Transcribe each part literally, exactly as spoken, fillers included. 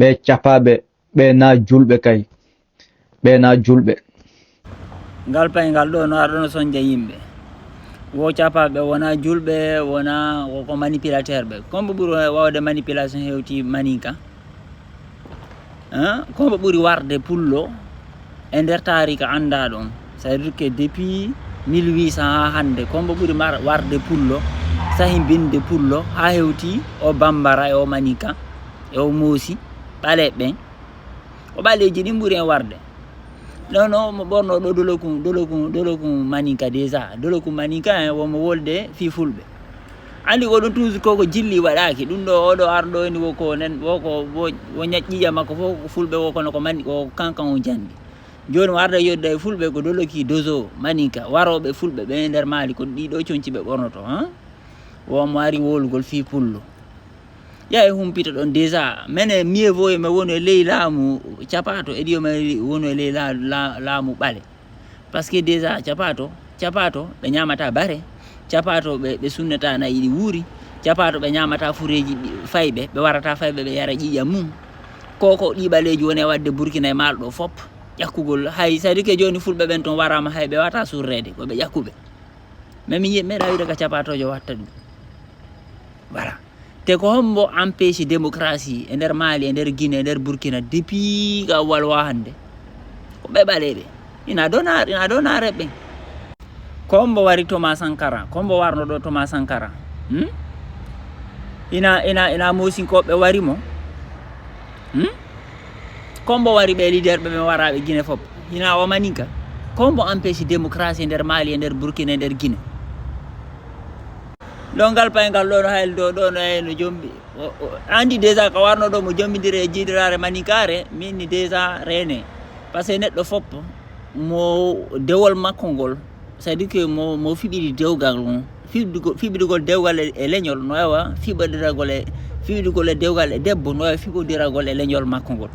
Ɓe capaaɓe, ɓe na julɓe kay. Ɓe na julɓe. Ngal pay ngal ɗo no arɗo no sonja yimɓe. Wo capaaɓe wona julɓe, wona ko, ko manipulateur ɓe. Kombo ɓuri wawde manipulation hewti maninka. Hein? Kombo ɓuri warde pullo e nder taarika anndaa ɗon. C'est-à-dire que depuis mille huit cents haa hannde, kombo ɓuri mar-, warde pullo, sahi binde pullo, haa hewti o bambara e o maninka, e o moosi, ɓaleeɓe ɓen. Ko ɓaleeji ɗin ɓuri en warde. Non, non, mo ɓorno ɗo doloku, doloku, doloku maninka déjà. Doloku maninka, hein, womo wolde fii fulɓe. Anndi ko ɗum toujours ko, ko jilli waɗaaki. Ɗum ɗo, oɗo arɗo ni wo ko nen, wo ko, wo, wo ñaƴƴiija makko fof ko fulɓe wo kono ko mani, ko kankan o janngi. Jooni o arda yodda e fulɓe ko doloki dozo maninka. Warooɓe fulɓe ɓe nder Mali ko ɗiɗo conci ɓe ɓornoto, hein? Wo mo ari wolugol fii pullo. Ya e humpita ɗon déjà. Mene mieux vaut mi wonu e ley laamu capaato, e ɗiyo mi wonu e ley la-, la-, laamu ɓale. Parce que déjà capaato, capaato ɓe ñaamata bare, capaato ɓe, ɓe sunnata na'i ɗi wuuri, capaato ɓe ñaamata fureeji ɗi fayɓe, ɓe warata fayɓe ɓe yara ƴiiƴam mum. Ko, ko ɗi ɓaleeji woni e waɗde Burkina e Mali ɗo fop, ƴakkugol. Hay, c'est-à-dire que jooni fulɓe ɓen ton waraama hay ɓe wata surreede, ko ɓe ƴakkuɓe. Mais mi yi-, meeɗa wiide ka capaatoojo watta ɗum. Voilà. Te ko hombo empêche démocratie e nder Mali, e nder Guinée, e nder Burkina, depuis ka walwa hannde? Ko ɓe ɓaleeɓe. Ina dona, ina dona reɓɓe. Ko hombo wari Thomas Sankara? Ko hombo warno ɗo Thomas Sankara? Hmm? Ina, ina, ina Moosinkooɓe wari mo? Hmm? Ko hombo wari ɓe leader ɓe ɓe waraaɓe Guinée fop? Ina o maninka? Ko hombo empêche démocratie e nder Mali, e nder Burkina, e nder Guinée? Ɗo ngal payngal ɗo no hayli ɗo, ɗo no yayi no jombi. O, o, andi déjà ka warno ɗo mo jombidiri e jiiɗiraare maninkaare, min ni déjà reene. Parce que neɗɗo fop mo dewol makko ngol, c'est-à-dire que mo, mo fiɓiri dewgal ngon, fiɓdugo-, fiɓdugol dewgal e, e leñol no wawa fiɓodiragol e, fiɓdugol e dewgal e debbo no wawa fiɓodiragol e leñol makko ngol.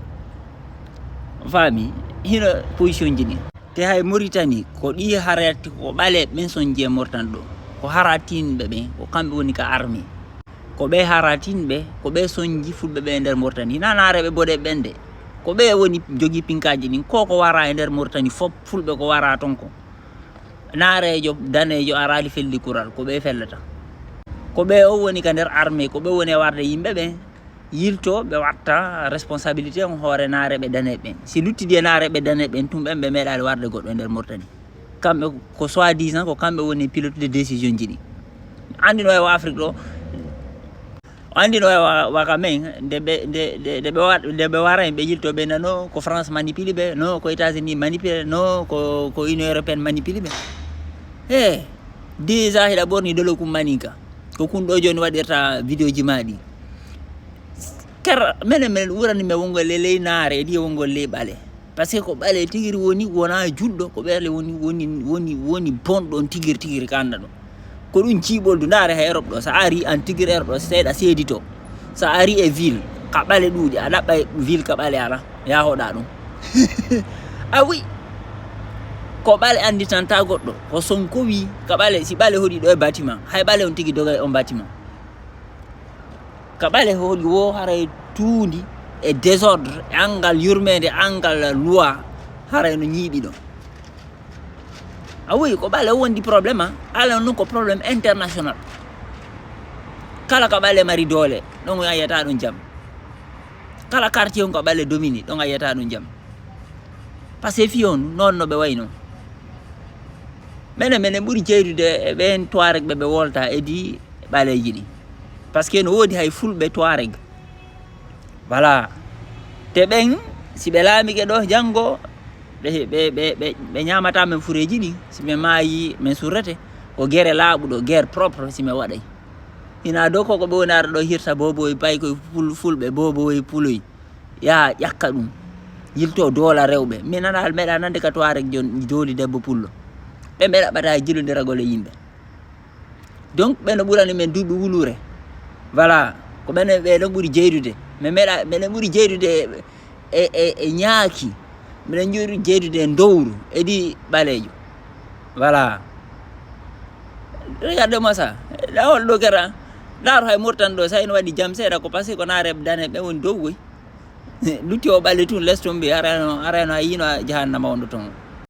Faami? Hino position ji ɗin. Te hay Mauritanie, ko ɗi harati ko ɓaleeɓe ɓen sonji e Mauritanie ɗo. Ko haratinɓe ɓen, ko kamɓe woni ka armée. Ko ɓe haratinɓe, ko ɓe sonji fulɓe ɓe e nder Mauritanie. Hina naareeɓe boɗeeɓe ɓen de. Ko ɓe woni jogii pinkaaji ɗin. Ko ko wara e nder Mauritanie fop, fulɓe ko wara ton ko. Naareejo, daneejo, araali felli kural, ko ɓe fellata. Ko ɓe o woni ka nder armée, ko ɓe woni e warde yimɓe ɓen. Yilto ɓe watta responsabilité on hoore naareeɓe daneeɓe ɓen. Si luttidi e naareeɓe daneeɓe ɓen tun ɓen ɓe meeɗaali warde goɗɗo e nder Mauritanie. Kamɓe ko soi-disant ko kamɓe woni pilote de décision ji ɗi. Andi no e Afrique ɗo, andi no e wa, wa ka men, nde ɓe, nde, nde, nde ɓe wa, nde ɓe wara ɓe yilto ɓe nano ko France manipuli ɓe, no ko États-Unis manipuli, no ko, ko Union Européenne manipuli ɓe. He, déjà hiɗa ɓorni doloku maninka. Ko kun ɗo jooni waɗirta vidéo ji ma ɗi. Kar, menen, menen wurani men wongol e ley naare, e ɗi wongol ley ɓale. Parce que ko ɓale tigiri woni, wona julɗo, ko ɓeele woni, woni, woni, woni bonɗo on tigiri, tigiri ka annda ɗo. Ko ɗum jiiɓoldu, ndaare hay Europe ɗo, sa ari an tigiri Europe ɗo, seeɗa seedi to. Sa ari e ville, ka ɓale ɗuuɗi, a ɗaɓɓa e ville ka ɓale ala, ya hoɗa ɗum. A wi, ko ɓale annditanta goɗɗo, ko Sonko wi, ka ɓale, si ɓale hoɗi ɗo e bâtiment, hay ɓale on tigi doga e on bâtiment. Ka ɓale hoɗi wo haray tuundi e désordre, e angal yurmeende, angal loi, haray no ñiiɓi ɗon. A wi, ko ɓale wondi problème, a? Ala non ko problème international. Kala ka ɓale mari doole, ɗon a yiyata ɗum jam. Kala quartier on ko ɓale domini, ɗon a yiyata ɗum jam. Parce que fii on, non no ɓe wayno. Menen, menen ɓuri jeydude e ɓen Touareg ɓe ɓe wolta e di ɓaleeji ɗi. Parce que no woodi hay fulɓe Touareg. Voilà. Te ɓen, si ɓe laamike ɗo, janngo, ɓe, ɓe, ɓe, ɓe, ɓe ñaamata men fureeji ɗi. Si ɓe maayi, men surrete. Ko gere laaɓuɗo, guerre propre, si ɓe waɗay. Ina dow ko, ko ɓe woni ara ɗo hirta boboy, pay koye ful-, fulɓe, boboy, puloy. Yaa ƴakka ɗum. Yilto doola rewɓe. Mi nana, meeɗa nande ka Touareg jon-, jooli debbo pullo. Ɓe meeɗa ɓata jilondiragol e yimɓe. Donc, ɓe no ɓurani men duuɓi wuluure. Voilà. Ko ɓen, ɓe ɗon ɓuri jeydude. Mais meeɗa, meɗen ɓuri jeydude e, e, e, e ñaaki. Meɗen ɓuri jeydude e ndowru. E di ɓaleejo. Voilà. Regardez-moi ça. Lawol ɗo kera. Ndaar hay Mauritanie ɗo, sa ina waɗi jam seeɗa, ko parce que ko naareeɓe daneeɓe ɓe woni dow koy. Lutti o ɓalli tun les tun ɓe, harayno, harayno a yiino jahannama on ɗo ton.